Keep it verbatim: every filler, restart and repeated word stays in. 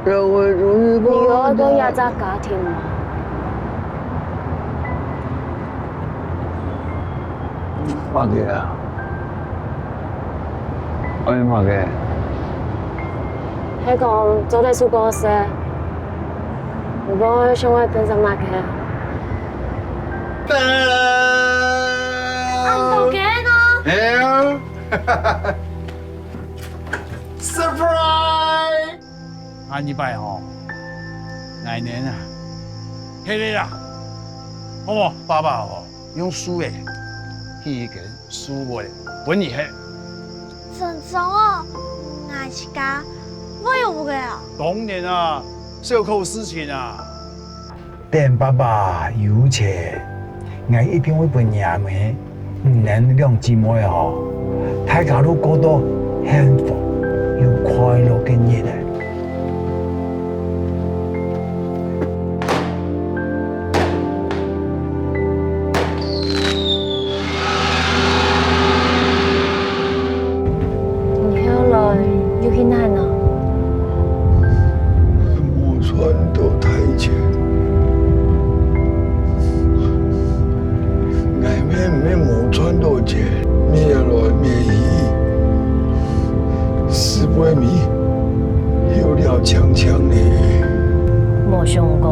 你有愛對這隻家庭嗎？麼个啊？愛麼个？係講做得出國事，你會想愛變成麼个？恁多个呢？係啊。Surprise！ 下二擺吼，𠊎等啊，歇咧啦，好無？爸爸吼，用樹仔起一間樹屋分你歇。真正哦，𠊎自家會有屋仔啊？當然啊，小可事情啊。 等爸爸有錢，𠊎一定會分若姆、你等兩姊妹吼，大家都過到幸福又快樂个日仔。你後來又去哪呢？ 無賺到大錢。𠊎乜毋係無賺到錢，搣來搣去，屎朏尾，有了淨淨咧。無想講，